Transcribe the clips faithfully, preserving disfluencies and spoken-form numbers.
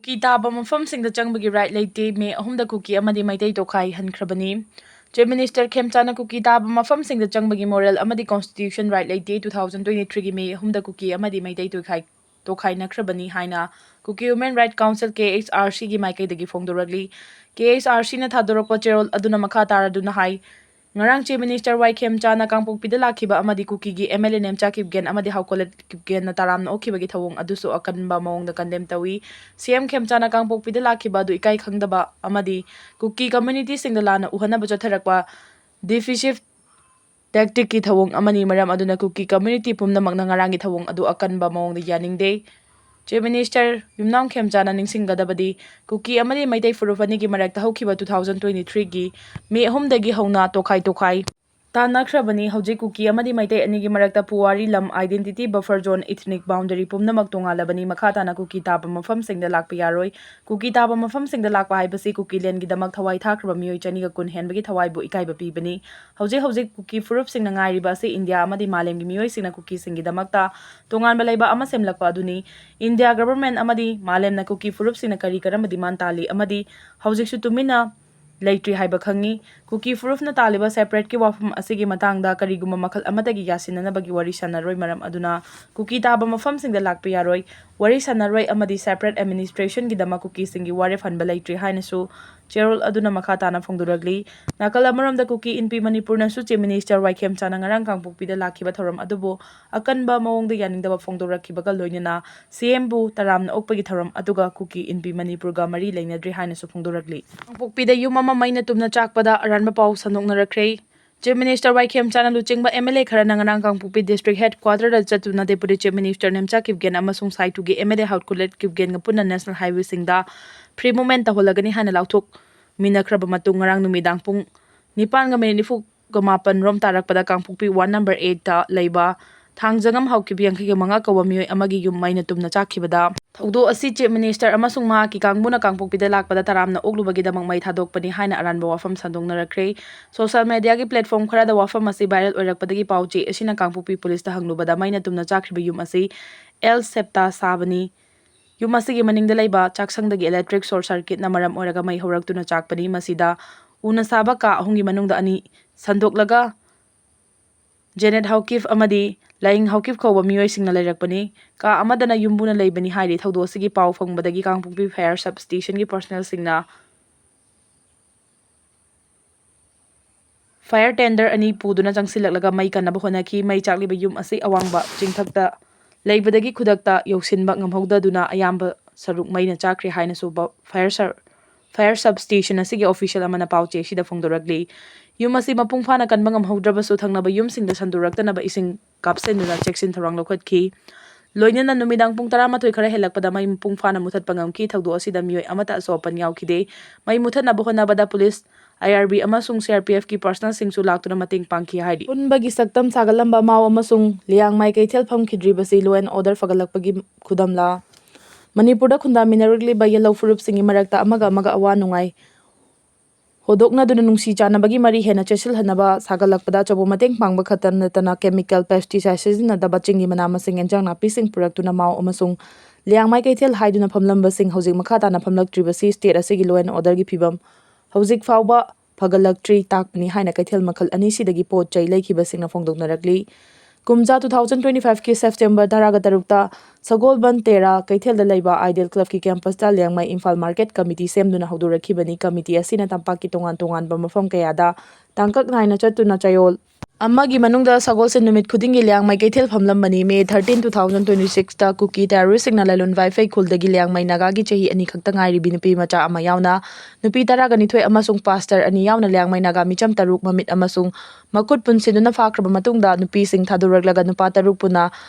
ꯀꯨꯀꯤ ꯇꯥꯕ ꯃꯐꯝꯁꯤꯡꯗ ꯆꯪꯕꯒꯤ ꯔꯥꯏꯠ ꯂꯩꯇꯦ꯫ ꯃꯦ ꯑꯍꯨꯝꯗ ꯀꯨꯀꯤ ꯑꯃꯗꯤ ꯃꯩꯇꯩ ꯇꯣꯈꯥꯏꯍꯟꯈ꯭ꯔꯕꯅꯤ꯫ ꯆꯤꯐ ꯃꯤꯅꯤꯁꯇꯔ ꯈꯦꯝꯆꯥꯅ ꯀꯨꯀꯤ ꯇꯥꯕ ꯃꯐꯝꯁꯤꯡꯗ ꯆꯪꯕꯒꯤ ꯃꯣꯔꯦꯜ ꯑꯃꯗꯤ ꯀꯣꯟꯁꯇꯤꯇ꯭ꯌꯨꯁꯟ ꯔꯥꯏꯠ ꯂꯩꯇꯦ꯫ ꯇꯨ ꯊꯥꯎꯖꯟ ꯇ꯭ꯋꯦꯟꯇꯤ ꯊ꯭ꯔꯤꯒꯤ ꯃꯦ ꯑꯍꯨꯝꯗ ꯀꯨꯀꯤ ꯑꯃꯗꯤ ꯃꯩꯇꯩ ꯇꯣꯈꯥꯏ ꯇꯣꯈꯥꯏꯅꯈ꯭ꯔꯕꯅꯤ ꯍꯥꯏꯅ ꯀꯨꯀꯤ ꯋꯨꯃꯦꯟ ꯔꯥꯏꯠ ꯀꯥꯎꯟꯁꯤꯜ, ꯀꯦ ꯑꯩꯆ ꯑꯥꯔ ꯁꯤꯒꯤ ꯃꯥꯏꯀꯩꯗꯒꯤ ꯐꯣꯡꯗꯣꯔꯛꯂꯤ꯫ ꯀꯦ ꯑꯩꯆ ꯑꯥꯔ ꯁꯤꯅ ꯊꯥꯗꯣꯔꯛꯄ ꯆꯦꯔꯣꯜ ꯑꯗꯨꯅ ꯃꯈꯥ ꯇꯥꯔꯗꯨꯅ ꯍꯥꯏ, ꯉꯔꯥꯡ ꯆꯤꯐ ꯃꯤꯅꯤꯁꯇꯔ ꯋꯥꯏ ꯈꯦꯝꯆꯥꯅ ꯀꯥꯡꯄꯣꯛꯄꯤꯗ ꯂꯥꯛꯈꯤꯕ ꯑꯃꯗꯤ ꯀꯨꯀꯤꯒꯤ M L A Nemcha Kipgen ꯑꯃꯗꯤ ꯍꯥꯎꯀꯣꯂꯦꯠ ꯀꯤꯞꯒꯦꯟꯅ ꯇꯔꯥꯝꯅ ꯑꯣꯛꯈꯤꯕꯒꯤ ꯊꯧꯑꯣꯡ ꯑꯗꯨꯁꯨ ꯑꯀꯟꯕ ꯃꯑꯣꯡꯗ ꯀꯟꯗꯦꯝ ꯇꯧꯏ꯫ ꯁꯤ ꯑꯦꯝ ꯈꯦꯝꯆꯥꯅ ꯀꯥꯡꯄꯣꯛꯄꯤꯗ ꯂꯥꯛꯈꯤꯕ ꯑꯗꯨ ꯏꯀꯥꯏ ꯈꯪꯗꯕ ꯑꯃꯗꯤ ꯀꯨꯀꯤ ꯀꯝꯃ꯭ꯌꯨꯅꯤꯇꯤꯁꯤꯡꯗ ꯂꯥꯟꯅ ꯎꯍꯟꯅꯕ ꯆꯠꯊꯔꯛꯄ ꯗꯤꯐꯤꯁꯤꯞ ꯇꯦꯛꯇꯤꯛꯀꯤ ꯊꯧꯑꯣꯡ ꯑꯃꯅꯤ꯫ ꯃꯔꯝ ꯑꯗꯨꯅ ꯀꯨꯀꯤ ꯀꯝꯃ꯭ꯌꯨꯅꯤꯇꯤ ꯄꯨꯝꯅꯃꯛꯅ ꯉꯔꯥꯡꯒꯤ ꯊꯧꯑꯣꯡ ꯑꯗꯨ ꯑꯀꯟꯕ ꯃꯑꯣꯡꯗ ꯌꯥꯅꯤꯡꯗꯦ꯫ ꯆꯤꯐ ꯃꯤꯅꯤꯁꯇꯔ ꯌꯨꯝꯅꯥꯝ ꯈꯦꯝꯆꯥꯅ ꯅꯤꯡꯁꯤꯡꯒꯗꯕꯗꯤ ꯀꯨꯀꯤ ꯑꯃꯗꯤ ꯃꯩꯇꯩ ꯐꯨꯔꯨꯞ ꯑꯅꯤꯒꯤ ꯃꯔꯛꯇ ꯍꯧꯈꯤꯕ ꯇꯨ ꯊꯥꯎꯖꯟ ꯇ꯭ꯋꯦꯟꯇꯤ ꯊ꯭ꯔꯤꯒꯤ ꯃꯦ ꯑꯍꯨꯝꯗꯒꯤ ꯍꯧꯅ ꯇꯣꯈꯥꯏ ꯇꯣꯈꯥꯏ ꯇꯥꯟꯅꯈ꯭ꯔꯕꯅꯤ꯫ ꯍꯧꯖꯤꯛ ꯀꯨꯀꯤ ꯑꯃꯗꯤ ꯃꯩꯇꯩ ꯑꯅꯤꯒꯤ ꯃꯔꯛꯇ ꯄꯨꯋꯥꯔꯤ ꯂꯝ, identity buffer zone, ethnic boundary ꯄꯨꯝꯅꯃꯛ ꯇꯣꯉꯥꯜꯂꯕꯅꯤ꯫ ꯃꯈꯥ ꯇꯥꯅ ꯀꯨꯀꯤ ꯇꯥꯕ ꯃꯐꯝꯁꯤꯡꯗ ꯂꯥꯛꯄ ꯌꯥꯔꯣꯏ꯫ ꯀꯨꯀꯤ ꯇꯥꯕ ꯃꯐꯝꯁꯤꯡꯗ ꯂꯥꯛꯄ ꯍꯥꯏꯕꯁꯤ ꯀꯨꯀꯤ ꯂꯦꯟꯒꯤꯗꯃꯛ ꯊꯋꯥꯏ ꯊꯥꯈ꯭ꯔꯕ ꯃꯤꯑꯣꯏ ꯆꯅꯤꯒ ꯀꯨꯟ ꯍꯦꯟꯕꯒꯤ ꯊꯋꯥꯏꯕꯨ ꯏꯀꯥꯏꯕ ꯄꯤꯕꯅꯤ꯫ ꯍꯧꯖꯤꯛ ꯍꯧꯖꯤꯛ ꯀꯨꯀꯤ ꯐꯨꯔꯨꯞꯁꯤꯡꯅ ꯉꯥꯏꯔꯤꯕ ꯑꯁꯤ ꯏꯟꯗꯤꯌꯥ ꯑꯃꯗꯤ ꯃꯥꯂꯦꯝꯒꯤ ꯃꯤꯑꯣꯏꯁꯤꯡꯅ ꯀꯨꯀꯤꯁꯤꯡꯒꯤꯗꯃꯛꯇ ꯇꯣꯉꯥꯟꯕ ꯂꯩꯕꯥꯛ ꯑꯃ ꯁꯦꯝꯂꯛꯄ ꯑꯗꯨꯅꯤ꯫ ꯏꯟꯗꯤꯌꯥ ꯒꯚꯔꯟꯃꯦꯟꯠ ꯑꯃꯗꯤ ꯃꯥꯂꯦꯝꯅ ꯀꯨꯀꯤ ꯐꯨꯔꯨꯞꯁꯤꯡꯅ ꯀꯔꯤ ꯀꯔꯝꯕ ꯗꯤꯃꯥꯟ ꯇꯥꯜꯂꯤ ꯑꯃꯗꯤ ꯍꯧꯖꯤꯛꯁꯨ ꯇꯨꯃꯤꯟꯅ ꯂꯩꯇ꯭ꯔꯤ ꯍꯥꯏꯕ ꯈꯪꯉꯤ꯫ ꯀꯨꯀꯤ ꯐꯨꯔꯨꯞꯅ ꯇꯥꯜꯂꯤꯕ ꯁꯦꯄꯔꯦꯠꯀꯤ ꯋꯥꯐꯝ ꯑꯁꯤꯒꯤ ꯃꯇꯥꯡꯗ ꯀꯔꯤꯒꯨꯝꯕ ꯃꯈꯜ ꯑꯃꯠꯇꯒꯤ ꯌꯥꯁꯤꯟꯅꯅꯕꯒꯤ ꯋꯥꯔꯤ ꯁꯥꯟꯅꯔꯣꯏ꯫ ꯃꯔꯝ ꯑꯗꯨꯅ ꯀꯨꯀꯤ ꯇꯥꯕ ꯃꯐꯝꯁꯤꯡꯗ ꯂꯥꯛꯄ ꯌꯥꯔꯣꯏ꯫ ꯋꯥꯔꯤ ꯁꯥꯟꯅꯔꯣꯏ ꯑꯃꯗꯤ ꯁꯦꯄꯔꯦꯠ ꯑꯦꯗꯃꯤꯅꯤꯁꯇ꯭ꯔꯦꯁꯟꯒꯤꯗꯃꯛ ꯀꯨꯀꯤꯁꯤꯡꯒꯤ ꯋꯥꯔꯦꯞ ꯍꯟꯕ ꯂꯩꯇ꯭ꯔꯤ ꯍꯥꯏꯅꯁꯨ ꯆꯦꯔꯣꯜ ꯑꯗꯨꯅ ꯃꯈꯥ ꯇꯥꯅ ꯐꯣꯡꯗꯣꯔꯛꯂꯤ꯫ ꯅꯥꯀꯜ ꯑꯃꯔꯣꯝꯗ ꯀꯨꯀꯤ ꯏꯟꯄꯤ ꯃꯅꯤꯄꯨꯔꯅꯁꯨ ꯆꯤꯐ ꯃꯤꯅꯤꯁꯇꯔ ꯋꯥꯏ ꯈꯦꯝꯆꯥꯅ ꯉꯔꯥꯡ ꯀꯥꯡꯄꯣꯛꯄꯤꯗ ꯂꯥꯛꯈꯤꯕ ꯊꯧꯔꯝ ꯑꯗꯨꯕꯨ ꯑꯀꯟꯕ ꯃꯑꯣꯡꯗ ꯌꯥꯅꯤꯡꯗꯕ ꯐꯣꯡꯗꯣꯔꯛꯈꯤꯕꯒ ꯂꯣꯏꯅꯅ ꯁꯤ ꯑꯦꯝꯕꯨ ꯇꯔꯥꯝꯅ ꯑꯣꯛꯄꯒꯤ ꯊꯧꯔꯝ ꯑꯗꯨꯒ ꯀꯨꯀꯤ ꯏꯟꯄꯤ ꯃꯅꯤꯄꯨꯔꯒ ꯃꯔꯤ ꯂꯩꯅꯗ꯭ꯔꯤ ꯍꯥꯏꯅꯁꯨ ꯐꯣꯡꯗꯣꯔꯛꯂꯤ꯫ ꯀꯥꯡꯄꯣꯛꯄꯤꯗ ꯌꯨꯝ ꯑꯃ ꯃꯩꯅ ꯇꯨꯝꯅ ꯆꯥꯛꯄꯗ ꯑꯔꯥꯟꯕ ꯄꯥꯎ ꯁꯟꯗꯣꯛꯅꯔꯛꯈ꯭ꯔꯦ꯫ ꯆꯤꯐ ꯃꯤꯅꯤꯁꯇꯔ ꯋꯥꯏ ꯈꯦꯝꯆꯥꯅ ꯂꯨꯆꯤꯡꯕ ꯑꯦꯝ ꯑꯦꯜ ꯑꯦ ꯈꯔꯅ ꯉꯔꯥꯡ ꯀꯥꯡꯄꯣꯛꯄꯤ ꯗꯤꯁꯇ꯭ꯔꯤꯛ ꯍꯦꯗ ꯀ꯭ꯋꯥꯇꯔꯗ ꯆꯠꯇꯨꯅ ꯗꯦꯄꯨꯇꯤ ꯆꯤꯐ ꯃꯤꯅꯤꯁꯇꯔ ꯅꯦꯝꯆꯥ ꯀꯤꯞꯒꯦꯟ ꯑꯃꯁꯨꯡ ꯁꯥꯏꯇꯨꯒꯤ ꯑꯦꯝ ꯑꯦꯜ ꯑꯦ ꯍꯥꯎꯀꯨꯂꯦꯠ ꯀꯤꯞꯒꯦꯟꯒ ꯄꯨꯟꯅ ꯅꯦꯁꯅꯦꯜ ꯍꯥꯏꯋꯦꯁꯤꯡꯗ ꯐ꯭ꯔꯤ ꯃꯨꯚꯃꯦꯟꯠ ꯇꯧꯍꯜꯂꯒꯅꯤ ꯍꯥꯏꯅ ꯂꯥꯎꯊꯣꯛꯃꯤꯟꯅꯈ꯭ꯔꯕ ꯃꯇꯨꯡ ꯉꯔꯥꯡ ꯅꯨꯃꯤꯗꯥꯡ ꯄꯨꯡ ꯅꯤꯄꯥꯟꯒ ꯃꯤꯅꯤꯠ ꯅꯤꯐꯨꯒ ꯃꯥꯄꯟ ꯔꯣꯝ ꯇꯥꯔꯛꯄꯗ ꯀꯥꯡꯄꯣꯛꯄꯤ ꯋꯥꯔꯗ ꯅꯝꯕꯔ ꯑꯩꯠꯇ ꯂꯩꯕ ꯊꯥꯡꯖꯉꯝ ꯍꯥꯎꯀꯤꯞ ꯌꯥꯡꯈꯩꯒ ꯃꯉꯥ ꯀꯧꯕ ꯃꯤꯑꯣꯏ ꯑꯃꯒꯤ ꯌꯨꯝ ꯃꯩꯅ ꯇꯨꯝꯅ ꯆꯥꯛꯈꯤꯕꯗ ꯊꯧꯗꯣꯛ ꯑꯁꯤ ꯆꯤꯐ ꯃꯤꯅꯤꯁꯇꯔ ꯑꯃꯁꯨꯡ ꯃꯍꯥꯛꯀꯤ ꯀꯥꯡꯕꯨꯅ ꯀꯥꯡꯄꯣꯛꯄꯤꯗ ꯂꯥꯛꯄꯗ ꯇꯔꯥꯝꯅ ꯑꯣꯛꯂꯨꯕꯒꯤꯗꯃꯛ ꯃꯩ ꯊꯥꯗꯣꯛꯄꯅꯤ ꯍꯥꯏꯅ ꯑꯔꯥꯟꯕ ꯋꯥꯐꯝ ꯁꯟꯗꯣꯛꯅꯔꯛꯈ꯭ꯔꯦ꯫ ꯁꯣꯁꯤꯌꯦꯜ ꯃꯦꯗꯤꯌꯥꯒꯤ ꯄ꯭ꯂꯦꯠꯐꯣꯔꯝ ꯈꯔꯗ ꯋꯥꯐꯝ ꯑꯁꯤ ꯚꯥꯏꯔꯦꯜ ꯑꯣꯏꯔꯛꯄꯗꯒꯤ ꯄꯥꯎ ꯆꯦ ꯑꯁꯤꯅ ꯀꯥꯡꯄꯣꯛꯄꯤ ꯄꯨꯂꯤꯁꯇ ꯍꯪꯂꯨꯕꯗ ꯃꯩꯅ ꯇꯨꯝꯅ ꯆꯥꯛꯈ꯭ꯔꯤꯕ ꯌꯨꯝ ꯑꯁꯤ ꯑꯦꯜ ꯁꯦꯞꯇꯥ ꯁꯥꯕꯅꯤ꯫ ꯌꯨꯝ ꯑꯁꯤꯒꯤ ꯃꯅꯤꯡꯗ ꯂꯩꯕ ꯆꯥꯛꯁꯪꯗꯒꯤ electric short circuitꯅ ꯃꯔꯝ ꯑꯣꯏꯔꯒ ꯃꯩ ꯍꯧꯔꯛꯇꯨꯅ ꯆꯥꯛꯄꯅꯤ꯫ ꯃꯁꯤꯗ ꯎꯅ ꯁꯥꯕ ꯀꯥ ꯑꯍꯨꯝꯒꯤ ꯃꯅꯨꯡꯗ ꯑꯅꯤ ꯁꯟꯗꯣꯛꯂꯒ ꯖꯦꯅꯦꯠ ꯍꯥꯎꯀꯤꯞ ꯑꯃꯗꯤ ꯂꯥꯏꯌꯤꯡ ꯍꯥꯎꯀꯤꯞ ꯀꯧꯕ ꯃꯤꯑꯣꯏꯁꯤꯡꯅ ꯂꯩꯔꯛꯄꯅꯤ꯫ ꯀꯥ ꯑꯃꯗꯅ ꯌꯨꯝꯕꯨꯅ ꯂꯩꯕꯅꯤ ꯍꯥꯏꯔꯤ꯫ ꯊꯧꯗꯣꯛ ꯑꯁꯤꯒꯤ ꯄꯥꯎ ꯐꯪꯕꯗꯒꯤ ꯀꯥꯡꯄꯣꯛꯄꯤ fire substationꯒꯤ personnelꯁꯤꯡꯅ fire tender ꯑꯅꯤ ꯄꯨꯗꯨꯅ ꯆꯪꯁꯤꯜꯂꯛꯂꯒ ꯃꯩ ꯀꯟꯅꯕ ꯍꯣꯠꯅꯈꯤ꯫ ꯃꯩ ꯆꯥꯛꯂꯤꯕ ꯌꯨꯝ ꯑꯁꯤ ꯑꯋꯥꯡꯕ ꯆꯤꯡꯊꯛꯇ ꯂꯩꯕꯗꯒꯤ ꯈꯨꯗꯛꯇ ꯌꯧꯁꯤꯟꯕ ꯉꯝꯍꯧꯗꯗꯨꯅ ꯑꯌꯥꯝꯕ ꯁꯔꯨꯛ ꯃꯩꯅ ꯆꯥꯛꯈ꯭ꯔꯦ ꯍꯥꯏꯅꯁꯨ ꯕ-, fire sub-, fire substation ꯑꯁꯤꯒꯤ official ꯑꯃꯅ ꯄꯥꯎꯆꯦ ꯑꯁꯤꯗ ꯐꯣꯡꯗꯣꯔꯛꯂꯤ꯫ ꯌꯨꯝ ꯑꯁꯤ ꯃꯄꯨꯡ ꯐꯥꯅ ꯀꯟꯕ ꯉꯝꯍꯧꯗ꯭ꯔꯕꯁꯨ ꯊꯪꯅꯕ ꯌꯨꯝꯁꯤꯡꯗ ꯁꯟꯗꯣꯔꯛꯇꯅꯕ ꯏꯁꯤꯡ ꯀꯥꯞꯁꯤꯟꯗꯨꯅ ꯆꯦꯛꯁꯤꯟ ꯊꯧꯔꯥꯡ ꯂꯧꯈꯠꯈꯤ꯫ ꯂꯣꯏꯅꯅ ꯅꯨꯃꯤꯗꯥꯡ ꯄꯨꯡ ꯇꯔꯥꯃꯥꯊꯣꯏ ꯈꯔ ꯍꯦꯜꯂꯛꯄꯗ ꯃꯩ ꯃꯄꯨꯡ ꯐꯥꯅ ꯃꯨꯊꯠꯄ ꯉꯝꯈꯤ꯫ ꯊꯧꯗꯣꯛ ꯑꯁꯤꯗ ꯃꯤꯑꯣꯏ ꯑꯃꯠꯇ ꯑꯁꯣꯛ ꯑꯄꯟ ꯌꯥꯎꯈꯤꯗꯦ꯫ ꯃꯩ ꯃꯨꯊꯠꯅꯕ ꯍꯣꯠꯅꯕꯗ ꯄꯨꯂꯤꯁ, IRB ꯑꯃꯁꯨꯡ CRPFꯀꯤ personnelꯁꯤꯡꯁꯨ ꯂꯥꯛꯇꯨꯅ ꯃꯇꯦꯡ ꯄꯥꯡꯈꯤ ꯍꯥꯏꯔꯤ꯫ ꯑꯄꯨꯟꯕꯒꯤ ꯁꯛꯇꯝ ꯁꯥꯒꯠꯂꯝꯕ ꯃꯥꯎ ꯑꯃꯁꯨꯡ ꯂꯤꯌꯥꯡꯃꯥꯏ ꯀꯩꯊꯦꯜ ꯐꯝꯈꯤꯗ꯭ꯔꯤꯕꯁꯤ law and order ꯐꯒꯠꯂꯛꯄꯒꯤ ꯈꯨꯗꯝꯂꯥ? ꯃꯅꯤꯄꯨꯔꯗ ꯈꯨꯟꯗꯥꯃꯤꯟꯅꯔꯛꯂꯤꯕ ꯌꯦꯜꯍꯧ ꯐꯨꯔꯨꯞꯁꯤꯡꯒꯤ ꯃꯔꯛꯇ ꯑꯃꯒ ꯑꯃꯒ ꯑꯋꯥ ꯅꯨꯡꯉꯥꯏ ꯍꯣꯗꯣꯛꯅꯗꯨꯅ ꯅꯨꯡꯁꯤ ꯆꯥꯟꯅꯕꯒꯤ ꯃꯔꯤ ꯍꯦꯟꯅ ꯆꯦꯠꯁꯤꯜꯍꯟꯅꯕ ꯁꯥꯒꯠꯂꯛꯄꯗ ꯑꯆꯧꯕ ꯃꯇꯦꯡ ꯄꯥꯡꯕ ꯈꯛꯇ ꯅꯠꯇꯅ chemical, pesticide ꯁꯤꯖꯤꯟꯅꯗꯕ ꯆꯤꯡꯒꯤ ꯃꯅꯥ ꯃꯁꯤꯡ, ꯑꯦꯟꯖꯥꯡ ꯅꯥꯄꯤꯁꯤꯡ ꯄꯨꯔꯛꯇꯨꯅ ꯃꯥꯎ ꯑꯃꯁꯨꯡ ꯂꯤꯌꯥꯡꯃꯥꯏ ꯀꯩꯊꯦꯜ ꯍꯥꯏꯗꯨꯅ ꯐꯝꯂꯝꯕꯁꯤꯡ ꯍꯧꯖꯤꯛ ꯃꯈꯥ ꯇꯥꯅ ꯐꯝꯂꯛꯇ꯭ꯔꯤꯕꯁꯤ state ꯑꯁꯤꯒꯤ law and orderꯒꯤ ꯐꯤꯕꯝ ꯍꯧꯖꯤꯛ ꯐꯥꯎꯕ ꯐꯒꯠꯂꯛꯇ꯭ꯔꯤ ꯇꯥꯛꯄꯅꯤ ꯍꯥꯏꯅ ꯀꯩꯊꯦꯜ ꯃꯈꯜ ꯑꯅꯤꯁꯤꯗꯒꯤ ꯄꯣꯠ ꯆꯩ ꯂꯩꯈꯤꯕꯁꯤꯡꯅ ꯐꯣꯡꯗꯣꯛꯅꯔꯛꯂꯤ꯫ ꯀꯨꯝꯖꯥ two thousand twenty fiveꯀꯤ September ꯇꯔꯥꯒ ꯇꯔꯨꯛꯇ ꯁꯒꯣꯜꯕꯟ ꯇꯦꯔꯥ ꯀꯩꯊꯦꯜꯗ ꯂꯩꯕ Ideal Clubꯀꯤ campusꯇ Liangmai Imphal market committee ꯁꯦꯝꯗꯨꯅ ꯍꯧꯗꯣꯔꯛꯈꯤꯕꯅꯤ꯫ Committee ꯑꯁꯤꯅ ꯇꯝꯄꯥꯛꯀꯤ ꯇꯣꯉꯥꯟ ꯇꯣꯉꯥꯟꯕ ꯃꯐꯝ ꯀꯌꯥꯗ ꯇꯥꯡꯀꯛ ꯅꯥꯏꯅ ꯆꯠꯇꯨꯅ ꯆꯌꯣꯜ ꯑꯃꯒꯤ ꯃꯅꯨꯡꯗ ꯁꯒꯣꯜꯁꯦꯟ ꯅꯨꯃꯤꯠ ꯈꯨꯗꯤꯡꯒꯤ ꯂꯤꯌꯥꯡꯃꯩ ꯀꯩꯊꯦꯜ ꯐꯝꯂꯝꯕꯅꯤ꯫ May thirteen, two thousand twenty sixꯇ ꯀꯨꯀꯤ terroristꯁꯤꯡꯅ ꯂꯥꯏꯂꯣꯟ ꯚꯥꯏꯐꯩ ꯈꯨꯜꯗꯒꯤ ꯂꯤꯌꯥꯡꯃꯩ ꯅꯥꯒꯥꯒꯤ ꯆꯍꯤ ꯑꯅꯤ ꯈꯛꯇ ꯉꯥꯏꯔꯤꯕꯤ ꯅꯨꯄꯤ ꯃꯆꯥ ꯑꯃ ꯌꯥꯎꯅ ꯅꯨꯄꯤ ꯇꯔꯥꯒ ꯅꯤꯊꯣꯏ ꯑꯃꯁꯨꯡ pastor ꯑꯅꯤ ꯌꯥꯎꯅ ꯂꯤꯌꯥꯡꯃꯩ ꯅꯥꯒꯥ ꯃꯤꯆꯝ ꯇꯔꯨꯛ ꯃꯃꯤꯠ ꯑꯃꯁꯨꯡ ꯃꯈꯨꯠ ꯄꯨꯟꯁꯤꯟꯗꯨꯅ ꯐꯥꯈ꯭ꯔꯕ ꯃꯇꯨꯡꯗ ꯅꯨꯄꯤꯁꯤꯡ ꯊꯥꯗꯣꯔꯛꯂꯒ ꯅꯨꯄꯥ ꯇꯔꯨꯛ ꯄꯨꯟꯅ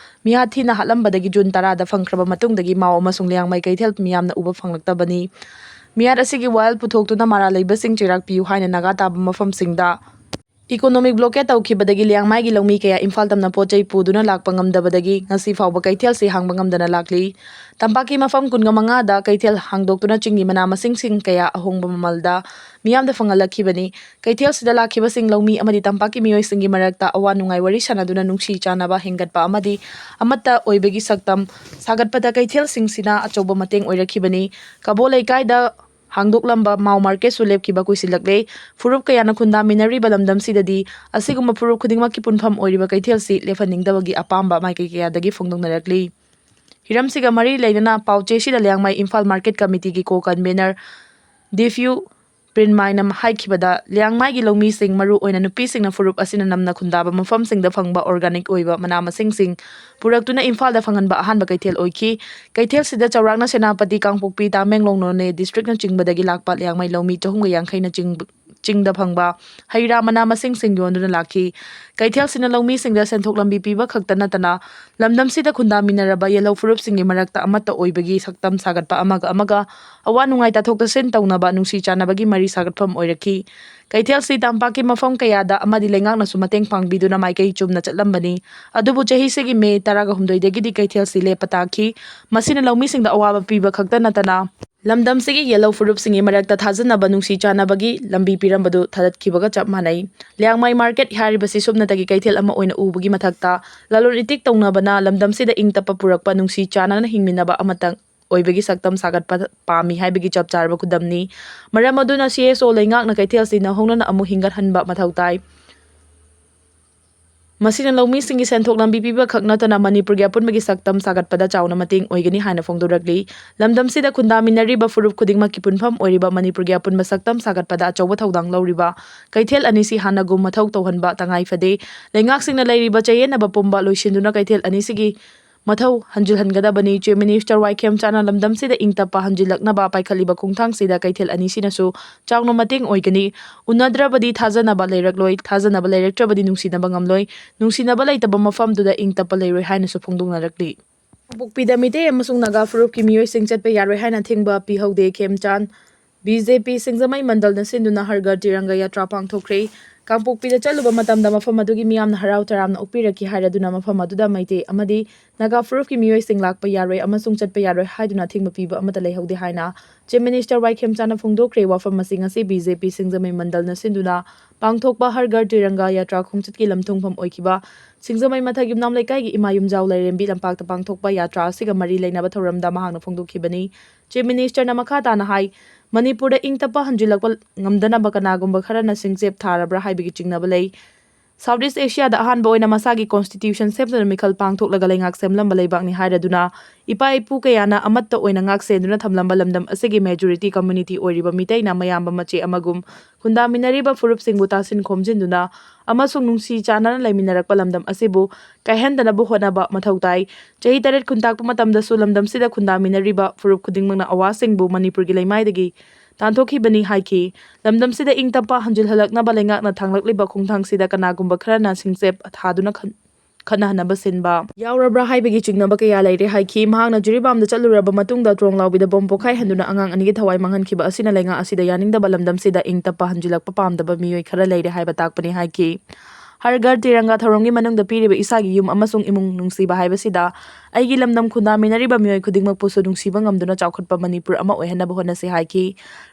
ꯃꯤꯍꯥꯠ ꯊꯤꯅ ꯍꯥꯠꯂꯝꯕꯗꯒꯤ June ꯇꯔꯥꯗ ꯐꯪꯈ꯭ꯔꯕ ꯃꯇꯨꯡꯗꯒꯤ ꯃꯥꯎ ꯑꯃꯁꯨꯡ ꯂꯤꯌꯥꯡꯃꯩ ꯀꯩꯊꯦꯜ ꯃꯤꯌꯥꯝꯅ ꯎꯕ ꯐꯪꯂꯛꯇꯕꯅꯤ꯫ ꯃꯤꯍꯥꯠ ꯑꯁꯤꯒꯤ ꯋꯥꯌꯦꯜ ꯄꯨꯊꯣꯛꯇꯨꯅ ꯃꯔꯥꯜ ꯂꯩꯕꯁꯤꯡ ꯆꯩꯔꯥꯛ ꯄꯤꯌꯨ ꯍꯥꯏꯅ ꯅꯥꯒꯥ ꯇꯥꯕ ꯃꯐꯝꯁꯤꯡꯗ Economic blockade ꯇꯧꯈꯤꯕꯗꯒꯤ ꯂꯤꯌꯥꯡꯃꯥꯏꯒꯤ ꯂꯧꯃꯤ ꯀꯌꯥ ꯏꯝꯐꯥꯜ ꯇꯝꯅ ꯄꯣꯠ ꯆꯩ ꯄꯨꯗꯨꯅ ꯂꯥꯛꯄ ꯉꯝꯗꯕꯗꯒꯤ ꯉꯁꯤ ꯐꯥꯎꯕ ꯀꯩꯊꯦꯜꯁꯤ ꯍꯥꯡꯕ ꯉꯝꯗꯅ ꯂꯥꯛꯂꯤ꯫ ꯇꯝꯄꯥꯛꯀꯤ ꯃꯐꯝ ꯀꯨꯟꯒ ꯃꯉꯥꯗ ꯀꯩꯊꯦꯜ ꯍꯥꯡꯗꯣꯛꯇꯨꯅ ꯆꯤꯡꯒꯤ ꯃꯅꯥ ꯃꯁꯤꯡꯁꯤꯡ ꯀꯌꯥ ꯑꯍꯣꯡꯕ ꯃꯃꯜꯗ ꯃꯤꯌꯥꯝꯗ ꯐꯪꯍꯜꯂꯛꯈꯤꯕꯅꯤ꯫ ꯀꯩꯊꯦꯜꯁꯤꯗ ꯂꯥꯛꯈꯤꯕꯁꯤꯡ ꯂꯧꯃꯤ ꯑꯃꯗꯤ ꯇꯝꯄꯥꯛꯀꯤ ꯃꯤꯑꯣꯏꯁꯤꯡꯒꯤ ꯃꯔꯛꯇ ꯑꯋꯥ ꯅꯨꯡꯉꯥꯏ ꯋꯥꯔꯤ ꯁꯥꯟꯅꯗꯨꯅ ꯅꯨꯡꯁꯤ ꯆꯥꯟꯅꯕ ꯍꯦꯟꯒꯠꯄ ꯑꯃꯗꯤ ꯑꯃꯠꯇ ꯑꯣꯏꯕꯒꯤ ꯁꯛꯇꯝ ꯁꯥꯒꯠꯄꯗ ꯀꯩꯊꯦꯜꯁꯤꯡꯁꯤꯅ ꯑꯆꯧꯕ ꯃꯇꯦꯡ ꯑꯣꯏꯔꯛꯈꯤꯕꯅꯤ꯫ ꯀꯕꯣ ꯂꯩꯀꯥꯏꯗ ꯍꯥꯡꯗꯣꯛꯂꯝꯕ ꯃꯥꯎ ꯃꯥꯔꯀꯦꯠꯁꯨ ꯂꯦꯞꯈꯤꯕ ꯀꯨꯏꯁꯤꯜꯂꯛꯂꯦ꯫ ꯐꯨꯔꯨꯞ ꯀꯌꯥꯅ ꯈꯨꯟꯗꯥꯃꯤꯟꯅꯔꯤꯕ ꯂꯝꯗꯝꯁꯤꯗꯗꯤ ꯑꯁꯤꯒꯨꯝꯕ ꯐꯨꯔꯨꯞ ꯈꯨꯗꯤꯡꯃꯛꯀꯤ ꯄꯨꯟꯐꯝ ꯑꯣꯏꯔꯤꯕ ꯀꯩꯊꯦꯜꯁꯤ ꯂꯦꯞꯍꯟꯅꯤꯡꯗꯕꯒꯤ ꯑꯄꯥꯝꯕ ꯃꯥꯏꯀꯩ ꯀꯌꯥꯗꯒꯤ ꯐꯣꯡꯗꯣꯛꯅꯔꯛꯂꯤ꯫ ꯍꯤꯔꯝꯁꯤꯒ ꯃꯔꯤ ꯂꯩꯅꯅ ꯄꯥꯎꯆꯦꯁꯤꯗ ꯂꯤꯌꯥꯡꯃꯩ ꯏꯝꯐꯥꯜ ꯃꯥꯔꯀꯦꯠ ꯀꯃꯤꯇꯤꯒꯤ ꯀꯣ ꯀꯟꯚꯦꯅꯔ ꯗꯤꯐ꯭ꯌꯨ ꯄ꯭ꯔꯤꯟꯃꯥꯏꯅ ꯍꯥꯏꯈꯤꯕꯗ, ꯂꯤꯌꯥꯡꯃꯥꯏꯒꯤ ꯂꯧꯃꯤꯁꯤꯡ, ꯃꯔꯨ ꯑꯣꯏꯅ ꯅꯨꯄꯤꯁꯤꯡꯅ ꯐꯨꯔꯨꯞ ꯑꯁꯤꯅ ꯅꯝꯅ ꯈꯨꯟꯗꯥꯕ ꯃꯐꯝꯁꯤꯡꯗ ꯐꯪꯕ ꯑꯣꯔꯒꯥꯅꯤꯛ ꯑꯣꯏꯕ ꯃꯅꯥ ꯃꯁꯤꯡꯁꯤꯡ ꯄꯨꯔꯛꯇꯨꯅ ꯏꯝꯐꯥꯜꯗ ꯐꯪꯍꯟꯕ ꯑꯍꯥꯟꯕ ꯀꯩꯊꯦꯜ ꯑꯣꯏꯈꯤ꯫ ꯀꯩꯊꯦꯜꯁꯤꯗ ꯆꯥꯎꯔꯥꯛꯅ ꯁꯦꯅꯥꯄꯇꯤ, ꯀꯥꯡꯄꯣꯛꯄꯤ, ꯇꯥꯃꯦꯡꯂꯣꯡ, ꯅꯣꯅꯦ ꯗꯤꯁꯇ꯭ꯔꯤꯛꯅꯆꯤꯡꯕꯗꯒꯤ ꯂꯥꯛꯄ ꯂꯤꯌꯥꯡꯃꯩ ꯂꯧꯃꯤ ꯆꯍꯨꯝꯒ ꯌꯥꯡꯈꯩꯅ ꯆꯤꯡꯕ ꯆꯤꯡꯗ ꯐꯪꯕ ꯍꯩ ꯔꯥ ꯃꯅꯥ ꯃꯁꯤꯡꯁꯤꯡ ꯌꯣꯟꯗꯨꯅ ꯂꯥꯛꯈꯤ꯫ ꯀꯩꯊꯦꯜꯁꯤꯅ ꯂꯧꯃꯤꯁꯤꯡꯗ ꯁꯦꯟꯊꯣꯛ ꯂꯝꯕꯤ ꯄꯤꯕ ꯈꯛꯇ ꯅꯠꯇꯅ, ꯂꯝꯗꯝꯁꯤꯗ ꯈꯨꯟꯗꯥꯃꯤꯟꯅꯔꯕ ꯌꯦꯜꯍꯧ ꯐꯨꯔꯨꯞꯁꯤꯡꯒꯤ ꯃꯔꯛꯇ ꯑꯃꯠꯇ ꯑꯣꯏꯕꯒꯤ ꯁꯛꯇꯝ ꯁꯥꯒꯠꯄ ꯑꯃꯒ ꯑꯃꯒ ꯑꯋꯥ ꯅꯨꯡꯉꯥꯏ ꯇꯥꯊꯣꯛ ꯇꯥꯁꯤꯟ ꯇꯧꯅꯕ ꯅꯨꯡꯁꯤ ꯆꯥꯟꯅꯕꯒꯤ ꯃꯔꯤ ꯁꯥꯒꯠꯐꯝ ꯑꯣꯏꯔꯛꯈꯤ꯫ ꯀꯩꯊꯦꯜꯁꯤ ꯇꯝꯄꯥꯛꯀꯤ ꯃꯐꯝ ꯀꯌꯥꯗ ꯑꯃꯗꯤ ꯂꯩꯉꯥꯛꯅꯁꯨ ꯃꯇꯦꯡ ꯄꯥꯡꯕꯤꯗꯨꯅ ꯃꯥꯏꯀꯩ ꯆꯨꯝꯅ ꯆꯠꯂꯝꯕꯅꯤ꯫ ꯑꯗꯨꯕꯨ ꯆꯍꯤꯁꯤꯒꯤ ꯃꯦ ꯇꯔꯥꯍꯨꯝꯗꯣꯏꯗꯒꯤꯗꯤ ꯀꯩꯊꯦꯜꯁꯤ ꯂꯦꯞꯄ ꯇꯥꯈꯤ꯫ ꯃꯁꯤꯅ ꯂꯧꯃꯤꯁꯤꯡꯗ ꯑꯋꯥꯕ ꯄꯤꯕ ꯈꯛꯇ ꯅꯠꯇꯅ, ꯂꯝꯗꯝꯁꯤꯒꯤ ꯌꯦꯜꯍꯧ ꯐꯨꯔꯨꯞꯁꯤꯡꯒꯤ ꯃꯔꯛꯇ ꯊꯥꯖꯅꯕ ꯅꯨꯡꯁꯤ ꯆꯥꯟꯅꯕꯒꯤ ꯂꯝꯕꯤ ꯄꯤꯔꯝꯕꯗꯨ ꯊꯥꯗꯠꯈꯤꯕꯒ ꯆꯞ ꯃꯥꯟꯅꯩ꯫ ꯂꯤꯌꯥꯡꯃꯩ ꯃꯥꯔꯀꯦꯠ ꯍꯥꯏꯔꯤꯕꯁꯤ ꯁꯨꯞꯅꯇꯒꯤ ꯀꯩꯊꯦꯜ ꯑꯃ ꯑꯣꯏꯅ ꯎꯕꯒꯤ ꯃꯊꯛꯇ, ꯂꯂꯣꯟ ꯏꯇꯤꯛ ꯇꯧꯅꯕꯅ ꯂꯝꯗꯝꯁꯤꯗ ꯏꯪ ꯇꯞꯄ ꯄꯨꯔꯛꯄ, ꯅꯨꯡꯁꯤ ꯆꯥꯟꯅꯅ ꯍꯤꯡꯃꯤꯟꯅꯕ ꯑꯃꯇꯪ ꯑꯣꯏꯕꯒꯤ ꯁꯛꯇꯝ ꯁꯥꯒꯠꯄ ꯄꯥꯝꯃꯤ ꯍꯥꯏꯕꯒꯤ ꯆꯞ ꯆꯥꯔꯕ ꯈꯨꯗꯝꯅꯤ꯫ ꯃꯔꯝ ꯑꯗꯨꯅ ꯁꯤ ꯑꯦꯁ ꯑꯣ ꯂꯩꯉꯥꯛꯅ ꯀꯩꯊꯦꯜꯁꯤ ꯅꯧꯍꯧꯅꯅ ꯑꯃꯨꯛ ꯍꯤꯡꯒꯠꯍꯟꯕ ꯃꯊꯧ ꯇꯥꯏ꯫ ꯃꯁꯤꯅ ꯂꯧꯃꯤꯁꯤꯡꯒꯤ ꯁꯦꯟꯊꯣꯛ ꯂꯝꯕꯤ ꯄꯤꯕ ꯈꯛ ꯅꯠꯇꯅ ꯃꯅꯤꯄꯨꯔꯒꯤ ꯑꯄꯨꯟꯕꯒꯤ ꯁꯛꯇꯝ ꯁꯥꯒꯠꯄꯗ ꯆꯥꯎꯅ ꯃꯇꯦꯡ ꯑꯣꯏꯒꯅꯤ ꯍꯥꯏꯅ ꯐꯣꯡꯗꯣꯔꯛꯂꯤ꯫ ꯂꯝꯗꯝꯁꯤꯗ ꯈꯨꯟꯗꯥꯃꯤꯟꯅꯔꯤꯕ ꯐꯨꯔꯨꯞ ꯈꯨꯗꯤꯡꯃꯛꯀꯤ ꯄꯨꯟꯐꯝ ꯑꯣꯏꯔꯤꯕ ꯃꯅꯤꯄꯨꯔꯒꯤ ꯑꯄꯨꯟꯕ ꯁꯛꯇꯝ ꯁꯥꯒꯠꯄꯗ ꯑꯆꯧꯕ ꯊꯧꯗꯥꯡ ꯂꯧꯔꯤꯕ ꯀꯩꯊꯦꯜ ꯑꯅꯤꯁꯤ ꯍꯥꯟꯅꯒꯨꯝ ꯃꯊꯧ ꯇꯧꯍꯟꯕ ꯇꯉꯥꯏ ꯐꯗꯦ꯫ ꯂꯩꯉꯥꯛꯁꯤꯡꯅ ꯂꯩꯔꯤꯕ ꯆꯌꯦꯠꯅꯕ ꯄꯨꯝꯕ ꯂꯣꯏꯁꯤꯟꯗꯨꯅ ꯀꯩꯊꯦꯜ ꯑꯅꯤꯁꯤꯒꯤ ꯃꯊꯧ ꯍꯟꯖꯤꯜꯍꯟꯒꯗꯕꯅꯤ꯫ ꯆꯤꯐ ꯃꯤꯅꯤꯁꯇꯔ ꯋꯥꯏ ꯈꯦꯝꯆꯥꯅ ꯂꯝꯗꯝꯁꯤꯗ ꯏꯪ ꯇꯞꯄ ꯍꯟꯖꯤꯜꯂꯛꯅꯕ ꯄꯥꯏꯈꯠꯂꯤꯕ ꯈꯣꯡꯊꯥꯡꯁꯤꯗ ꯀꯩꯊꯦꯜ ꯑꯅꯤꯁꯤꯅꯁꯨ ꯆꯥꯎꯅ ꯃꯇꯦꯡ ꯑꯣꯏꯒꯅꯤ꯫ ꯎꯅꯗ꯭ꯔꯕꯗꯤ ꯊꯥꯖꯅꯕ ꯂꯩꯔꯛꯂꯣꯏ, ꯊꯥꯖꯅꯕ ꯂꯩꯔꯛꯇ꯭ꯔꯕꯗꯤ ꯅꯨꯡꯁꯤꯅꯕ ꯉꯝꯂꯣꯏ, ꯅꯨꯡꯁꯤꯅꯕ ꯂꯩꯇꯕ ꯃꯐꯝꯗꯨꯗ ꯏꯪ ꯇꯞꯄ ꯂꯩꯔꯣꯏ ꯍꯥꯏꯅꯁꯨ ꯐꯣꯡꯗꯣꯛꯅꯔꯛꯂꯤ꯫ ꯀꯥꯡꯄꯣꯛꯄꯤꯗ ꯃꯤꯇꯩ ꯑꯃꯁꯨꯡ ꯅꯥꯒꯥ ꯐꯨꯔꯨꯞꯀꯤ ꯃꯤꯑꯣꯏꯁꯤꯡ ꯆꯠꯄ ꯌꯥꯔꯣꯏ ꯍꯥꯏꯅ ꯑꯊꯤꯡꯕ ꯄꯤꯍꯧꯗꯦ꯫ ꯈꯦꯝꯆꯥꯟ ꯕꯤ ꯖꯦ ꯄꯤ ꯁꯤꯡꯖꯃꯩ ꯃꯟꯗꯜꯅ ꯁꯤꯟꯗꯨꯅ ꯍꯔ ꯘꯔ ꯇꯤꯔꯪꯒ ꯌꯥꯇ꯭ꯔꯥ ꯄꯥꯡꯊꯣꯛꯈ꯭ꯔꯦ꯫ ꯀꯥꯡꯄꯣꯛꯄꯤꯗ ꯆꯠꯂꯨꯕ ꯃꯇꯝꯗ ꯃꯐꯝ ꯑꯗꯨꯒꯤ ꯃꯤꯌꯥꯝꯅ ꯍꯔꯥꯎ ꯇꯔꯥꯝꯅ ꯑꯣꯛꯄꯤꯔꯛꯈꯤ ꯍꯥꯏꯔꯗꯨꯅ ꯃꯐꯝ ꯑꯗꯨꯗ ꯃꯩꯇꯩ ꯑꯃꯗꯤ ꯅꯥꯒꯥ ꯐꯨꯔꯨꯞꯀꯤ ꯃꯤꯑꯣꯏꯁꯤꯡ ꯂꯥꯛꯄ ꯌꯥꯔꯣꯏ ꯑꯃꯁꯨꯡ ꯆꯠꯄ ꯌꯥꯔꯣꯏ ꯍꯥꯏꯗꯨꯅ ꯑꯊꯤꯡꯕ ꯄꯤꯕ ꯑꯃꯠꯇ ꯂꯩꯍꯧꯗꯦ ꯍꯥꯏꯅ Chief Minister ꯋꯥꯏ ꯈꯦꯝꯆꯥꯟꯅ ꯐꯣꯡꯗꯣꯛꯈ꯭ꯔꯦ꯫ ꯋꯥꯐꯝ ꯑꯁꯤ ꯉꯁꯤ ꯕꯤ ꯖꯦ ꯄꯤ ꯁꯤꯡꯖꯃꯩ ꯃꯟꯗꯜꯅ ꯁꯤꯟꯗꯨꯅ ꯄꯥꯡꯊꯣꯛꯄ ꯍꯔ ꯘꯔ ꯇꯤꯔꯪꯒꯥ ꯌꯥꯇ꯭ꯔꯥ ꯈꯣꯡꯆꯠꯀꯤ ꯂꯝꯊꯨꯡꯐꯝ ꯑꯣꯏꯈꯤꯕ ꯁꯤꯡꯖꯃꯩ ꯃꯊꯛ ꯌꯨꯝꯅꯥꯝ ꯂꯩꯀꯥꯏꯒꯤ ꯏꯃꯥ ꯌꯨꯝꯖꯥꯎ ꯂꯥꯏꯔꯦꯝꯕꯤ ꯂꯝꯄꯥꯛꯇ ꯄꯥꯡꯊꯣꯛꯄ ꯌꯥꯇ꯭ꯔꯥ ꯑꯁꯤꯒ ꯃꯔꯤ ꯂꯩꯅꯕ ꯊꯧꯔꯝꯗ ꯃꯍꯥꯛꯅ ꯐꯣꯡꯗꯣꯛꯈꯤꯕꯅꯤ꯫ Chief Ministerꯅ ꯃꯈꯥ ꯇꯥꯅ ꯍꯥꯏ, ꯃꯅꯤꯄꯨꯔꯗ ꯏꯪ ꯇꯞꯄ ꯍꯟꯖꯤꯜꯂꯛꯄ ꯉꯝꯗꯅꯕ ꯀꯅꯥꯒꯨꯝꯕ ꯈꯔꯅ ꯁꯤꯡꯆꯦꯞ ꯊꯥꯔꯕ꯭ꯔꯥ ꯍꯥꯏꯕꯒꯤ ꯆꯤꯡꯅꯕ ꯂꯩ꯫ South East Asiaꯗ ꯑꯍꯥꯟꯕ ꯑꯣꯏꯅ ꯃꯁꯥꯒꯤ constitution ꯁꯦꯝꯗꯨꯅ ꯃꯤꯈꯜ ꯄꯥꯡꯊꯣꯛꯂꯒ ꯂꯩꯉꯥꯛ ꯁꯦꯝꯂꯝꯕ ꯂꯩꯕꯥꯛꯅꯤ ꯍꯥꯏꯔꯗꯨꯅ, ꯏꯄꯥ ꯏꯄꯨ ꯀꯌꯥꯅ ꯑꯃꯠꯇ ꯑꯣꯏꯅ ꯉꯥꯛ ꯁꯦꯟꯗꯨꯅ ꯊꯝꯂꯝꯕ ꯂꯝꯗꯝ ꯑꯁꯤꯒꯤ majority community ꯑꯣꯏꯔꯤꯕ ꯃꯤꯇꯩꯅ ꯃꯌꯥꯝꯕ ꯃꯆꯦ ꯑꯃꯒꯨꯝ ꯈꯨꯟꯗꯥꯃꯤꯟꯅꯔꯤꯕ ꯐꯨꯔꯨꯞꯁꯤꯡꯕꯨ ꯇꯥꯁꯤꯟ ꯈꯣꯝꯖꯤꯟꯗꯨꯅ ꯑꯃꯁꯨꯡ ꯅꯨꯡꯁꯤ ꯆꯥꯟꯅꯅ ꯂꯩꯃꯤꯟꯅꯔꯛꯄ ꯂꯝꯗꯝ ꯑꯁꯤꯕꯨ ꯀꯥꯏꯍꯟꯗꯅꯕ ꯍꯣꯠꯅꯕ ꯃꯊꯧ ꯇꯥꯏ꯫ ꯆꯍꯤ ꯇꯔꯦꯠ ꯈꯨꯟꯇꯥꯛꯄ ꯃꯇꯝꯗꯁꯨ ꯂꯝꯗꯝꯁꯤꯗ ꯈꯨꯟꯗꯥꯃꯤꯟꯅꯔꯤꯕ ꯐꯨꯔꯨꯞ ꯈꯨꯗꯤꯡꯃꯛꯅ ꯑꯋꯥꯁꯤꯡꯕꯨ ꯃꯅꯤꯄꯨꯔꯒꯤ ꯂꯩꯃꯥꯏꯗꯒꯤ ꯇꯥꯟꯊꯣꯛꯈꯤꯕꯅꯤ ꯍꯥꯏꯈꯤ꯫ ꯂꯝꯗꯝꯁꯤꯗ ꯏꯪ ꯇꯞꯄ ꯍꯟꯖꯤꯜꯍꯜꯂꯛꯅꯕ ꯂꯩꯉꯥꯛꯅ ꯊꯥꯡꯂꯛꯂꯤꯕ ꯈꯣꯡꯊꯥꯡꯁꯤꯗ ꯀꯅꯥꯒꯨꯝꯕ ꯈꯔꯅ ꯁꯤꯡꯆꯦꯞ ꯊꯥꯗꯨꯅ ꯈꯟ-, ꯈꯠꯅꯍꯟꯅꯕ ꯁꯤꯟꯕ ꯌꯥꯎꯔꯕ꯭ꯔꯥ ꯍꯥꯏꯕꯒꯤ ꯆꯤꯡꯅꯕ ꯀꯌꯥ ꯂꯩꯔꯦ ꯍꯥꯏꯈꯤ꯫ ꯃꯍꯥꯛꯅ ꯖꯤꯔꯤꯕꯥꯝꯗ ꯆꯠꯂꯨꯔꯕ ꯃꯇꯨꯡꯗ ꯇ꯭ꯔꯣꯡ ꯂꯥꯎꯕꯤꯗ ꯕꯣꯝ ꯄꯣꯈꯥꯏꯍꯟꯗꯨꯅ ꯑꯉꯥꯡ ꯑꯅꯤꯒꯤ ꯊꯋꯥꯏ ꯃꯥꯡꯍꯟꯈꯤꯕ ꯑꯁꯤꯅ ꯂꯩꯉꯥꯛ ꯑꯁꯤꯗ ꯌꯥꯅꯤꯡꯗꯕ ꯂꯝꯗꯝꯁꯤꯗ ꯏꯪ ꯇꯞꯄ ꯍꯟꯖꯤꯜꯂꯛꯄ ꯄꯥꯝꯗꯕ ꯃꯤꯑꯣꯏ ꯈꯔ ꯂꯩꯔꯦ ꯍꯥꯏꯕ ꯇꯥꯛꯄꯅꯤ ꯍꯥꯏꯈꯤ꯫ ꯍꯔ ꯘꯔ ꯇꯤꯔꯪꯒꯥ ꯊꯧꯔꯝꯒꯤ ꯃꯅꯨꯡꯗ ꯄꯤꯔꯤꯕ ꯏꯁꯥꯒꯤ ꯌꯨꯝ ꯑꯃꯁꯨꯡ ꯏꯃꯨꯡ ꯅꯨꯡꯁꯤꯕ ꯍꯥꯏꯕꯁꯤꯗ ꯑꯩꯒꯤ ꯂꯝꯗꯝ ꯈꯨꯟꯗꯥꯃꯤꯟꯅꯔꯤꯕ ꯃꯤꯑꯣꯏ ꯈꯨꯗꯤꯡꯃꯛꯄꯨꯁꯨ ꯅꯨꯡꯁꯤꯕ ꯉꯝꯗꯨꯅ ꯆꯥꯎꯈꯠꯄ ꯃꯅꯤꯄꯨꯔ ꯑꯃ ꯑꯣꯏꯍꯟꯅꯕ ꯍꯣꯠꯅꯁꯤ ꯍꯥꯏꯈꯤ꯫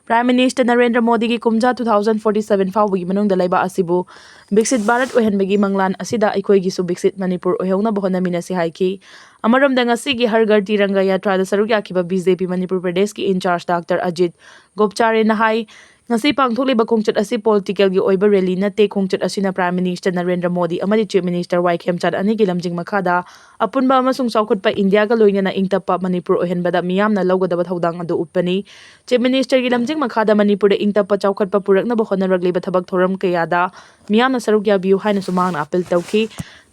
Prime Minister ꯅꯔꯦꯟꯗ꯭ꯔ ꯃꯣꯗꯤꯒꯤ ꯀꯨꯝꯖꯥ two thousand forty seven ꯐꯥꯎꯕꯒꯤ ꯃꯅꯨꯡꯗ ꯂꯩꯕꯥꯛ ꯑꯁꯤꯕꯨ ꯕꯤꯛꯁꯤꯠ ꯚꯥꯔꯠ ꯑꯣꯏꯍꯟꯕꯒꯤ ꯃꯪꯂꯥꯟ ꯑꯁꯤꯗ ꯑꯩꯈꯣꯏꯒꯤꯁꯨ ꯕꯤꯛꯁꯤꯠ ꯃꯅꯤꯄꯨꯔ ꯑꯣꯏꯍꯧꯅꯕ ꯍꯣꯠꯅꯃꯤꯟꯅꯁꯤ ꯍꯥꯏꯈꯤ꯫ ꯑꯃꯔꯣꯝꯗ ꯉꯁꯤꯒꯤ ꯍꯔ ꯘꯔ ꯇꯤꯔꯪꯒꯥ ꯌꯥꯇ꯭ꯔꯥꯗ ꯁꯔꯨꯛ ꯌꯥꯈꯤꯕ ꯕꯤ ꯖꯦ ꯄꯤ ꯃꯅꯤꯄꯨꯔ ꯄ꯭ꯔꯗꯦꯁꯀꯤ in charge Doctor ꯑꯖꯤꯠ ꯒꯣꯞꯆꯥꯔꯦꯅ ꯍꯥꯏ, ꯉꯁꯤ ꯄꯥꯡꯊꯣꯛꯂꯤꯕ ꯈꯣꯡꯆꯠ ꯑꯁꯤ politicalꯒꯤ ꯑꯣꯏꯕ rally ꯅꯠꯇꯦ꯫ ꯈꯣꯡꯆꯠ ꯑꯁꯤꯅ Prime Minister ꯅꯔꯦꯟꯗ꯭ꯔ ꯃꯣꯗꯤ ꯑꯃꯗꯤ Chief Minister ꯋꯥꯏ ꯈꯦꯝꯆꯥꯟ ꯑꯅꯤꯒꯤ ꯂꯝꯖꯤꯡ ꯃꯈꯥꯗ ꯑꯄꯨꯟꯕ ꯑꯃꯁꯨꯡ ꯆꯥꯎꯈꯠꯄ ꯏꯟꯗꯤꯌꯥꯒ ꯂꯣꯏꯅꯅ ꯏꯪ ꯇꯞꯄ ꯃꯅꯤꯄꯨꯔ ꯑꯣꯏꯍꯟꯕꯗ ꯃꯤꯌꯥꯝꯅ ꯂꯧꯒꯗꯕ ꯊꯧꯗꯥꯡ ꯑꯗꯨ ꯎꯠꯄꯅꯤ꯫ Chief Ministerꯒꯤ ꯂꯝꯖꯤꯡ ꯃꯈꯥꯗ ꯃꯅꯤꯄꯨꯔꯗ ꯏꯪ ꯇꯞꯄ ꯆꯥꯎꯈꯠꯄ ꯄꯨꯔꯛꯅꯕ ꯍꯣꯠꯅꯔꯛꯂꯤꯕ ꯊꯕꯛ ꯊꯧꯔꯝ ꯀꯌꯥꯗ ꯃꯤꯌꯥꯝꯅ ꯁꯔꯨꯛ ꯌꯥꯕꯤꯌꯨ ꯍꯥꯏꯅꯁꯨ ꯃꯍꯥꯛꯅ appeal ꯇꯧꯈꯤ꯫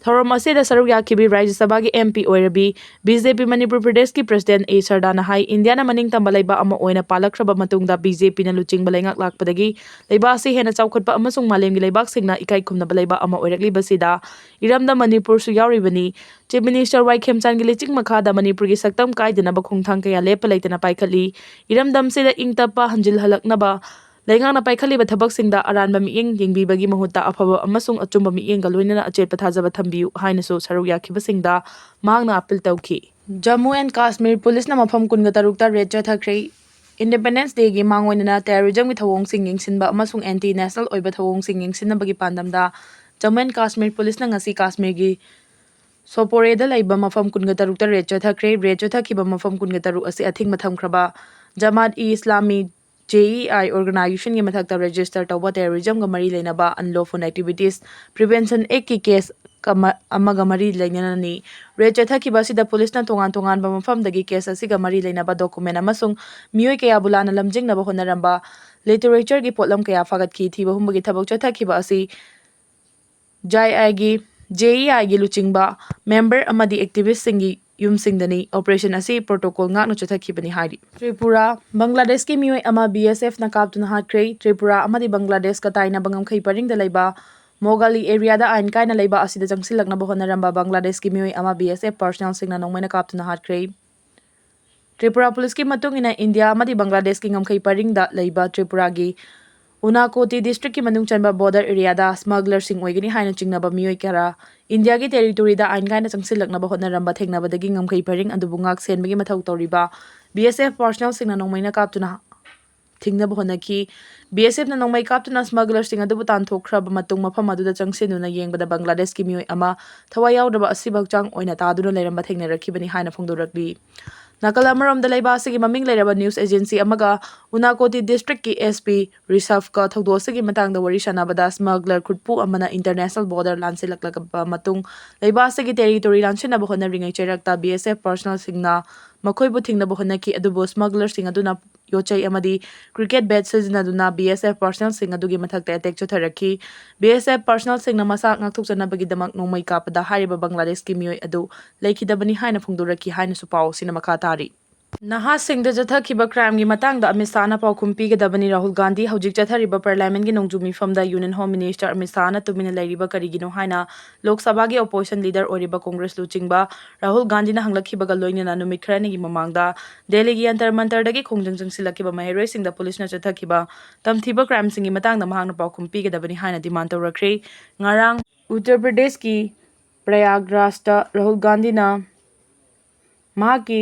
ꯊꯧꯔꯝ ꯑꯁꯤꯗ ꯁꯔꯨꯛ ꯌꯥꯈꯤꯕꯤ ꯔꯥꯖ꯭ꯌ ꯁꯚꯥꯒꯤ M P ꯑꯣꯏꯔꯕꯤ B J P Manipur ꯄ꯭ꯔꯗꯦꯁꯀꯤ President ꯑꯦ ꯁꯔꯗꯥꯅ ꯍꯥꯏ, ꯏꯟꯗꯤꯌꯥꯅ ꯃꯅꯤꯡ ꯇꯝꯕ ꯂꯩꯕꯥꯛ ꯑꯃ ꯑꯣꯏꯅ ꯄꯥꯜꯂꯛꯈ꯭ꯔꯕ ꯃꯇꯨꯡꯗ B J Pꯅ ꯂꯨꯆꯤꯡꯕ ꯂꯩꯉꯥꯛ ꯂꯥꯛꯄꯗꯒꯤ ꯂꯩꯕꯥꯛ ꯑꯁꯤ ꯍꯦꯟꯅ ꯆꯥꯎꯈꯠꯄ ꯑꯃꯁꯨꯡ ꯃꯥꯂꯦꯝꯒꯤ ꯂꯩꯕꯥꯛꯁꯤꯡꯅ ꯏꯀꯥꯏ ꯈꯨꯝꯅꯕ ꯂꯩꯕꯥꯛ ꯑꯃ ꯑꯣꯏꯔꯛꯂꯤꯕꯁꯤꯗ ꯏꯔꯝꯗꯝ ꯃꯅꯤꯄꯨꯔꯁꯨ ꯌꯥꯎꯔꯤꯕꯅꯤ꯫ Chief Minister ꯋꯥꯏ ꯈꯦꯝꯆꯥꯟꯒꯤ ꯂꯤꯆꯤꯡ ꯃꯈꯥꯗ ꯃꯅꯤꯄꯨꯔꯒꯤ ꯁꯛꯇꯝ ꯀꯥꯏꯗꯅꯕ ꯈꯣꯡꯊꯥꯡ ꯀꯌꯥ ꯂꯦꯞꯄ ꯂꯩꯇꯅ ꯄꯥꯏꯈꯠꯂꯤ꯫ ꯏꯔꯝꯗꯝꯁꯤꯗ ꯏꯪ ꯇꯞꯄ ꯍꯟꯖꯤꯜꯍꯜꯂꯛꯅꯕ ꯂꯩꯉꯥꯛꯅ ꯄꯥꯏꯈꯠꯂꯤꯕ ꯊꯕꯛꯁꯤꯡꯗ ꯑꯔꯥꯟꯕ ꯃꯤꯠꯌꯦꯡ ꯌꯦꯡꯕꯤꯕꯒꯤ ꯃꯍꯨꯠꯇ ꯑꯐꯕ ꯑꯃꯁꯨꯡ ꯑꯆꯨꯝꯕ ꯃꯤꯠꯌꯦꯡꯒ ꯂꯣꯏꯅꯅ ꯑꯆꯦꯠꯄ ꯊꯥꯖꯕ ꯊꯝꯕꯤꯌꯨ ꯍꯥꯏꯅꯁꯨ ꯁꯔꯨꯛ ꯌꯥꯈꯤꯕꯁꯤꯡꯗ ꯃꯍꯥꯛꯅ ꯑꯥꯄꯤꯜ ꯇꯧꯈꯤ꯫ Jammu and Kashmir ꯄꯨꯂꯤꯁꯅ ꯃꯐꯝ ꯀꯨꯟꯒ ꯇꯔꯨꯛꯇ ꯔꯦꯗ ꯆꯠꯊꯈ꯭ꯔꯦ꯫ Independence Dayꯒꯤ ꯃꯥꯡꯑꯣꯏꯅꯅ terrorismꯒꯤ ꯊꯧꯑꯣꯡꯁꯤꯡ ꯌꯦꯡꯁꯤꯟꯕ ꯑꯃꯁꯨꯡ anti national ꯑꯣꯏꯕ ꯊꯧꯑꯣꯡꯁꯤꯡ ꯌꯦꯡꯁꯤꯟꯅꯕꯒꯤ ꯄꯥꯟꯗꯝꯗ Jammu and Kashmir ꯄꯨꯂꯤꯁꯅ ꯉꯁꯤ ꯀꯥꯁꯃꯤꯔꯒꯤ ꯁꯣꯄꯣꯔꯦꯗ ꯂꯩꯕ ꯃꯐꯝ ꯀꯨꯟꯒ ꯇꯔꯨꯛꯇ ꯔꯦꯗ ꯆꯠꯊꯈ꯭ꯔꯦ꯫ ꯔꯦꯗ ꯆꯠꯊꯈꯤꯕ ꯃꯐꯝ ꯀꯨꯟꯒ ꯇꯔꯨꯛ ꯑꯁꯤ ꯑꯊꯤꯡꯕ ꯊꯝꯈ꯭ꯔꯕ Jamaat-e-Islami, J E I, organisationꯒꯤ ꯃꯊꯛꯇ register ꯇꯧꯕ terrorismꯒ ꯃꯔꯤ ꯂꯩꯅꯕ unlawful activities prevention actꯀꯤ case ꯑꯃꯒ ꯃꯔꯤ ꯂꯩꯅꯅꯅꯤ꯫ ꯔꯦꯗ ꯆꯠꯊꯈꯤꯕ ꯑꯁꯤꯗ ꯄꯨꯂꯤꯁꯅ ꯇꯣꯉꯥꯟ ꯇꯣꯉꯥꯟꯕ ꯃꯐꯝꯗꯒꯤ case ꯑꯁꯤꯒ ꯃꯔꯤ ꯂꯩꯅꯕ document ꯑꯃꯁꯨꯡ ꯃꯤꯑꯣꯏ ꯀꯌꯥꯕꯨ ꯂꯥꯟꯅ ꯂꯝꯖꯤꯡꯅꯕ ꯍꯣꯠꯅꯔꯝꯕ literatureꯒꯤ ꯄꯣꯠꯂꯝ ꯀꯌꯥ ꯐꯥꯒꯠꯈꯤ꯫ ꯊꯤꯕ ꯍꯨꯝꯕꯒꯤ ꯊꯕꯛ ꯆꯠꯊꯈꯤꯕ ꯑꯁꯤ J I ꯒꯤ, J E I ꯒꯤ ꯂꯨꯆꯤꯡꯕ, member ꯑꯃꯗꯤ activistꯁꯤꯡꯒꯤ ꯌꯨꯝꯁꯤꯡꯗꯅꯤ꯫ Operation ꯑꯁꯤ protocol ꯉꯥꯛꯅ ꯆꯠꯊꯈꯤꯕꯅꯤ ꯍꯥꯏꯔꯤ꯫ ꯇ꯭ꯔꯤꯄꯨꯔꯥ, ꯕꯪꯒ꯭ꯂꯥꯗꯦꯁꯀꯤ ꯃꯤꯑꯣꯏ ꯑꯃ B S Fꯅ ꯀꯥꯞꯇꯨꯅ ꯍꯥꯠꯈ꯭ꯔꯦ꯫ ꯇ꯭ꯔꯤꯄꯨꯔꯥ ꯑꯃꯗꯤ ꯕꯪꯒ꯭ꯂꯥꯗꯦꯁꯀ ꯇꯥꯏꯅꯕ ꯉꯝꯈꯩ ꯄꯔꯤꯡꯗ ꯂꯩꯕ ꯃꯣꯒꯥꯂꯤ areaꯗ ꯑꯥꯏꯟ ꯀꯥꯏꯅ ꯂꯩꯕ ꯑꯁꯤꯗ ꯆꯪꯁꯤꯜꯂꯛꯅꯕ ꯍꯣꯠꯅꯔꯝꯕ ꯕꯪꯒ꯭ꯂꯥꯗꯦꯁꯀꯤ ꯃꯤꯑꯣꯏ ꯑꯃ B S F personnelꯁꯤꯡꯅ ꯅꯣꯡꯃꯩꯅ ꯀꯥꯞꯇꯨꯅ ꯍꯥꯠꯈ꯭ꯔꯦ꯫ ꯇ꯭ꯔꯤꯄꯨꯔꯥ ꯄꯨꯂꯤꯁꯀꯤ ꯃꯇꯨꯡ ꯏꯟꯅ, ꯏꯟꯗꯤꯌꯥ ꯑꯃꯗꯤ ꯕꯪꯒ꯭ꯂꯥꯗꯦꯁꯀꯤ ꯉꯝꯈꯩ ꯄꯔꯤꯡꯗ ꯂꯩꯕ ꯇ꯭ꯔꯤꯄꯨꯔꯥꯒꯤ ꯎꯅꯥꯀꯣꯇꯤ districtꯀꯤ ꯃꯅꯨꯡ ꯆꯟꯕ border areaꯗ smugglerꯁꯤꯡ ꯑꯣꯏꯒꯅꯤ ꯍꯥꯏꯅ ꯆꯤꯡꯅꯕ ꯃꯤꯑꯣꯏ ꯈꯔ ꯏꯟꯗꯤꯌꯥꯒꯤ territoryꯗ ꯑꯥꯏꯟ ꯀꯥꯏꯅ ꯆꯪꯁꯤꯜꯂꯛꯅꯕ ꯍꯣꯠꯅꯔꯝꯕ ꯊꯦꯡꯅꯕꯗꯒꯤ ꯉꯝꯈꯩ ꯄꯔꯤꯡ ꯑꯗꯨꯕꯨ ꯉꯥꯛ ꯁꯦꯟꯕꯒꯤ ꯃꯊꯧ ꯇꯧꯔꯤꯕ B S F personnelꯁꯤꯡꯅ ꯅꯣꯡꯃꯩꯅ ꯀꯥꯞꯇꯨꯅ ꯊꯤꯡꯅꯕ ꯍꯣꯠꯅꯈꯤ꯫ B S Fꯅ ꯅꯣꯡꯃꯩ ꯀꯥꯞꯇꯨꯅ smugglerꯁꯤꯡ ꯑꯗꯨꯕꯨ ꯇꯥꯟꯊꯣꯛꯈ꯭ꯔꯕ ꯃꯇꯨꯡ, ꯃꯐꯝ ꯑꯗꯨꯗ ꯆꯪꯁꯤꯟꯗꯨꯅ ꯌꯦꯡꯕꯗ ꯕꯪꯒ꯭ꯂꯥꯗꯦꯁꯀꯤ ꯃꯤꯑꯣꯏ ꯑꯃ ꯊꯋꯥꯏ ꯌꯥꯎꯗ꯭ꯔꯕ ꯑꯁꯤꯕ ꯍꯛꯆꯥꯡ ꯑꯣꯏꯅ ꯇꯥꯗꯨꯅ ꯂꯩꯔꯝꯕ ꯊꯦꯡꯅꯔꯛꯈꯤꯕꯅꯤ ꯍꯥꯏꯅ ꯐꯣꯡꯗꯣꯔꯛꯂꯤ꯫ ꯅꯥꯀꯜ ꯑꯃꯔꯣꯝꯗ, ꯂꯩꯕꯥꯛ ꯑꯁꯤꯒꯤ ꯃꯃꯤꯡ ꯂꯩꯔꯕ news agency ꯑꯃꯒ ꯎꯅꯥꯀꯣꯇꯤ districtꯀꯤ S P ꯔꯤꯁꯐꯀ ꯊꯧꯗꯣꯛ ꯑꯁꯤꯒꯤ ꯃꯇꯥꯡꯗ ꯋꯥꯔꯤ ꯁꯥꯟꯅꯕꯗ, smuggler ꯈꯨꯠꯄꯨ ꯑꯃꯅ international border ꯂꯥꯟꯁꯤꯜꯂꯛꯂꯕ ꯃꯇꯨꯡ, ꯂꯩꯕꯥꯛ ꯑꯁꯤꯒꯤ territory ꯂꯥꯟꯁꯤꯟꯅꯕ ꯍꯣꯠꯅꯔꯤꯉꯩ ꯆꯩꯔꯛꯇ B S F personnelꯁꯤꯡꯅ ꯃꯈꯣꯏꯕꯨ ꯊꯤꯡꯅꯕ ꯍꯣꯠꯅꯈꯤ, ꯑꯗꯨꯕꯨ smugglerꯁꯤꯡ ꯑꯗꯨꯅ ꯌꯣꯠꯆꯩ ꯑꯃꯗꯤ cricket bat ꯁꯤꯖꯤꯟꯅꯗꯨꯅ B S F personnelꯁꯤꯡ ꯑꯗꯨꯒꯤ ꯃꯊꯛꯇ attack ꯆꯠꯊꯔꯛꯈꯤ꯫ B S F personnelꯁꯤꯡꯅ ꯃꯁꯥ ꯉꯥꯛꯊꯣꯛꯆꯅꯕꯒꯤꯗꯃꯛ ꯅꯣꯡꯃꯩ ꯀꯥꯞꯄꯗ ꯍꯥꯏꯔꯤꯕ ꯕꯪꯒ꯭ꯂꯥꯗꯦꯁꯀꯤ ꯃꯤꯑꯣꯏ ꯑꯗꯨ ꯂꯩꯈꯤꯗꯕꯅꯤ ꯍꯥꯏꯅ ꯐꯣꯡꯗꯣꯔꯛꯈꯤ ꯍꯥꯏꯅꯁꯨ ꯄꯥꯎ ꯑꯁꯤꯅ ꯃꯈꯥ ꯇꯥꯔꯤ꯫ ꯅꯍꯥꯁꯤꯡꯗ ꯆꯠꯊꯈꯤꯕ crimeꯒꯤ ꯃꯇꯥꯡꯗ ꯑꯃꯤꯠ ꯁꯥꯍꯅ ꯄꯥꯎꯈꯨꯝ ꯄꯤꯒꯗꯕꯅꯤ꯫ ꯔꯥꯍꯨꯜ ꯒꯥꯟꯙꯤ ꯍꯧꯖꯤꯛ ꯆꯠꯊꯔꯤꯕ Parliamentꯀꯤ ꯅꯣꯡꯖꯨ ꯃꯤꯐꯝꯗ Union Home Minister ꯑꯃꯤꯠ ꯁꯥꯍꯅ ꯇꯨꯃꯤꯟꯅ ꯂꯩꯔꯤꯕ ꯀꯔꯤꯒꯤꯅꯣ ꯍꯥꯏꯅ ꯂꯣꯛ ꯁꯚꯥꯒꯤ opposition leader ꯑꯣꯏꯔꯤꯕ Congress ꯂꯨꯆꯤꯡꯕ ꯔꯥꯍꯨꯜ ꯒꯥꯟꯙꯤꯅ ꯍꯪꯂꯛꯈꯤꯕꯒ ꯂꯣꯏꯅꯅ ꯅꯨꯃꯤꯠ ꯈꯔꯅꯤꯒꯤ ꯃꯃꯥꯡꯗ ꯗꯦꯜꯂꯤꯒꯤ ꯖꯟꯇꯔ ꯃꯟꯇꯔꯗꯒꯤ ꯈꯣꯡꯖꯪ ꯆꯪꯁꯤꯜꯂꯛꯈꯤꯕ ꯃꯍꯩꯔꯣꯏꯁꯤꯡꯗ ꯄꯨꯂꯤꯁꯅ ꯆꯠꯊꯈꯤꯕ ꯇꯝꯊꯤꯕ crimeꯁꯤꯡꯒꯤ ꯃꯇꯥꯡꯗ ꯃꯍꯥꯛꯅ ꯄꯥꯎꯈꯨꯝ ꯄꯤꯒꯗꯕꯅꯤ ꯍꯥꯏꯅ demand ꯇꯧꯔꯛꯈ꯭ꯔꯦ꯫ ꯉꯔꯥꯡ ꯎꯠꯇꯔ ꯄ꯭ꯔꯗꯦꯁꯀꯤ ꯄ꯭ꯔꯌꯥꯒ꯭ꯔꯥꯖꯇ ꯔꯥꯍꯨꯜ ꯒꯥꯟꯙꯤꯅ ꯃꯍꯥꯛꯀꯤ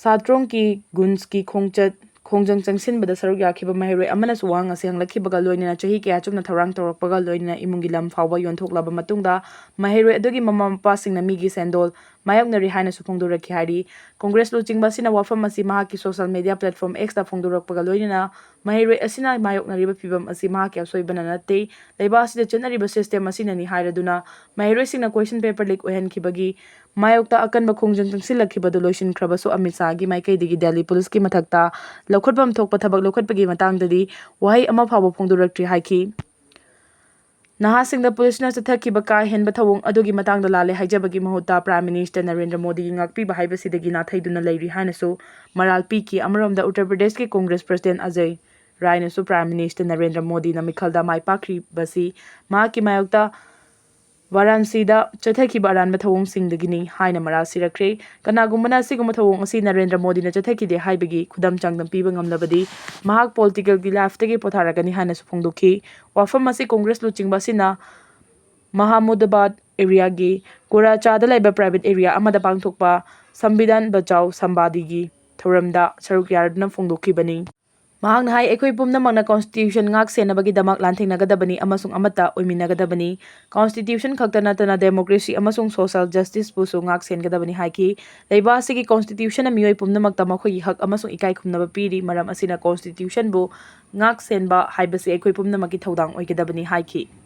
ꯁꯥꯇ꯭ꯔꯣꯡꯒꯤ ꯒꯨꯟꯁꯀꯤ ꯈꯣꯡꯆꯠ ꯈꯣꯡꯖꯪ ꯆꯪꯁꯤꯟꯕꯗ ꯁꯔꯨꯛ ꯌꯥꯈꯤꯕ ꯃꯍꯩꯔꯣꯏ ꯑꯃꯅꯁꯨ ꯋꯥꯍꯪ ꯑꯁꯤ ꯍꯪꯂꯛꯈꯤꯕꯒ ꯂꯣꯏꯅꯅ ꯆꯍꯤ ꯀꯌꯥ ꯆꯨꯞꯅ ꯊꯧꯔꯥꯡ ꯇꯧꯔꯛꯄꯒ ꯂꯣꯏꯅꯅ ꯏꯃꯨꯡꯒꯤ ꯂꯝ ꯐꯥꯎꯕ ꯌꯣꯟꯊꯣꯛꯂꯕ ꯃꯇꯨꯡꯗ ꯃꯍꯩꯔꯣꯏ ꯑꯗꯨꯒꯤ ꯃꯃꯥ ꯃꯄꯥꯁꯤꯡꯅ ꯃꯤꯒꯤ ꯁꯦꯟꯗꯣꯜ ꯃꯥꯌꯣꯛꯅꯔꯤ ꯍꯥꯏꯅꯁꯨ ꯐꯣꯡꯗꯣꯔꯛꯈꯤ ꯍꯥꯏꯔꯤ꯫ ꯀꯣꯡꯒ꯭ꯔꯦꯁ ꯂꯨꯆꯤꯡꯕ ꯑꯁꯤꯅ ꯋꯥꯐꯝ ꯑꯁꯤ ꯃꯍꯥꯛꯀꯤ social media platform Xꯇ ꯐꯣꯡꯗꯣꯔꯛꯄꯒ ꯂꯣꯏꯅꯅ ꯃꯍꯩꯔꯣꯏ ꯑꯁꯤꯅ ꯃꯥꯌꯣꯛꯅꯔꯤꯕ ꯐꯤꯚꯝ ꯑꯁꯤ ꯃꯍꯥꯛꯀꯤ ꯑꯁꯣꯏꯕꯅ ꯅꯠꯇꯦ, ꯂꯩꯕꯥꯛ ꯑꯁꯤꯗ ꯆꯠꯅꯔꯤꯕ system ꯑꯁꯤꯅꯅꯤ ꯍꯥꯏꯔꯗꯨꯅ ꯃꯍꯩꯔꯣꯏꯁꯤꯡꯅ question paper leak ꯑꯣꯏꯍꯟꯈꯤꯕꯒꯤ ꯃꯥꯌꯣꯛꯇ ꯑꯀꯟꯕ ꯈꯣꯡꯖꯪ ꯆꯪꯁꯤꯜꯂꯛꯈꯤꯕꯗꯨ ꯂꯣꯏꯁꯤꯟꯈ꯭ꯔꯕꯁꯨ ꯑꯃꯤꯠ ꯁꯥꯍꯒꯤ ꯃꯥꯏꯀꯩꯗꯒꯤ ꯗꯦꯜꯂꯤ ꯄꯨꯂꯤꯁꯀꯤ ꯃꯊꯛꯇ ꯂꯧꯈꯠꯐꯝ ꯊꯣꯛꯄ ꯊꯕꯛ ꯂꯧꯈꯠꯄꯒꯤ ꯃꯇꯥꯡꯗꯗꯤ ꯋꯥꯍꯩ ꯑꯃ ꯐꯥꯎꯕ ꯐꯣꯡꯗꯣꯔꯛꯇ꯭ꯔꯤ ꯍꯥꯏꯈꯤ꯫ ꯅꯍꯥꯁꯤꯡꯗ ꯄꯨꯂꯤꯁꯅ ꯆꯠꯊꯈꯤꯕ ꯀꯥ ꯍꯦꯟꯕ ꯊꯧꯑꯣꯡ ꯑꯗꯨꯒꯤ ꯃꯇꯥꯡꯗ ꯂꯥꯜꯂꯦ ꯍꯥꯏꯖꯕꯒꯤ ꯃꯍꯨꯠꯇ Prime Minister ꯅꯔꯦꯟꯗ꯭ꯔ ꯃꯣꯗꯤꯒꯤ ꯉꯥꯛꯄꯤꯕ ꯍꯥꯏꯕꯁꯤꯗꯒꯤ ꯅꯥꯊꯩꯗꯨꯅ ꯂꯩꯔꯤ ꯍꯥꯏꯅꯁꯨ ꯃꯔꯥꯜ ꯄꯤꯈꯤ꯫ ꯑꯃꯔꯣꯝꯗ ꯎꯠꯇꯔ ꯄ꯭ꯔꯗꯦꯁꯀꯤ Congress President Ajay ꯔꯥꯏꯅꯁꯨ Prime Minister Narendra ꯃꯣꯗꯤꯅ ꯃꯤꯈꯜꯗ ꯃꯥꯏ ꯄꯥꯛꯈ꯭ꯔꯤꯕꯁꯤ ꯃꯍꯥꯛꯀꯤ ꯃꯥꯌꯣꯛꯇ ꯋꯥꯔꯥꯟꯁꯤꯗ ꯆꯠꯊꯈꯤꯕ ꯑꯔꯥꯟꯕ ꯊꯧꯑꯣꯡꯁꯤꯡꯗꯒꯤꯅꯤ ꯍꯥꯏꯅ ꯃꯔꯥꯜ ꯁꯤꯔꯛꯈ꯭ꯔꯦ꯫ ꯀꯅꯥꯒꯨꯝꯕꯅ ꯑꯁꯤꯒꯨꯝꯕ ꯊꯧꯑꯣꯡ ꯑꯁꯤ ꯅꯔꯦꯟꯗ꯭ꯔ ꯃꯣꯗꯤꯅ ꯆꯠꯊꯈꯤꯗꯦ ꯍꯥꯏꯕꯒꯤ ꯈꯨꯗꯝ ꯆꯥꯡꯗꯝ ꯄꯤꯕ ꯉꯝꯂꯕꯗꯤ ꯃꯍꯥꯛ politicalꯒꯤ lifeꯇꯒꯤ ꯄꯣꯊꯥꯔꯒꯅꯤ ꯍꯥꯏꯅꯁꯨ ꯐꯣꯡꯗꯣꯛꯈꯤ꯫ ꯋꯥꯐꯝ ꯑꯁꯤ ꯀꯣꯡꯒ꯭ꯔꯦꯁ ꯂꯨꯆꯤꯡꯕ ꯑꯁꯤꯅ ꯃꯍꯃꯨꯗꯥꯕꯥꯗ areaꯒꯤ ꯀꯣꯔꯥꯆꯥꯗ ꯂꯩꯕ private area ꯑꯃꯗ ꯄꯥꯡꯊꯣꯛꯄ ꯁꯝꯕꯤꯙꯥꯟ ꯕꯆꯥꯎ ꯁꯝꯕꯥꯗꯤꯒꯤ ꯊꯧꯔꯝꯗ ꯁꯔꯨꯛ ꯌꯥꯗꯨꯅ ꯐꯣꯡꯗꯣꯛꯈꯤꯕꯅꯤ꯫ ꯃꯍꯥꯛꯅ ꯍꯥꯏ, ꯑꯩꯈꯣꯏ ꯄꯨꯝꯅꯃꯛꯅ constitution ꯉꯥꯛ ꯁꯦꯟꯅꯕꯒꯤꯗꯃꯛ ꯂꯥꯟꯊꯦꯡꯅꯒꯗꯕꯅꯤ ꯑꯃꯁꯨꯡ ꯑꯃꯠꯇ ꯑꯣꯏꯃꯤꯟꯅꯒꯗꯕꯅꯤ꯫ Constitution ꯈꯛꯇ ꯅꯠꯇꯅ democracy ꯑꯃꯁꯨꯡ social justiceꯄꯨꯁꯨ ꯉꯥꯛ ꯁꯦꯟꯒꯗꯕꯅꯤ ꯍꯥꯏꯈꯤ꯫ ꯂꯩꯕꯥꯛ ꯑꯁꯤꯒꯤ constitutionꯅ ꯃꯤꯑꯣꯏ ꯄꯨꯝꯅꯃꯛꯇ ꯃꯈꯣꯏꯒꯤ ꯍꯛ ꯑꯃꯁꯨꯡ ꯏꯀꯥꯏ ꯈꯨꯝꯅꯕ ꯄꯤꯔꯤ, ꯃꯔꯝ ꯑꯁꯤꯅ constitutionꯕꯨ ꯉꯥꯛ ꯁꯦꯟꯕ ꯍꯥꯏꯕꯁꯤ ꯑꯩꯈꯣꯏ ꯄꯨꯝꯅꯃꯛꯀꯤ ꯊꯧꯗꯥꯡ ꯑꯣꯏꯒꯗꯕꯅꯤ ꯍꯥꯏꯈꯤ꯫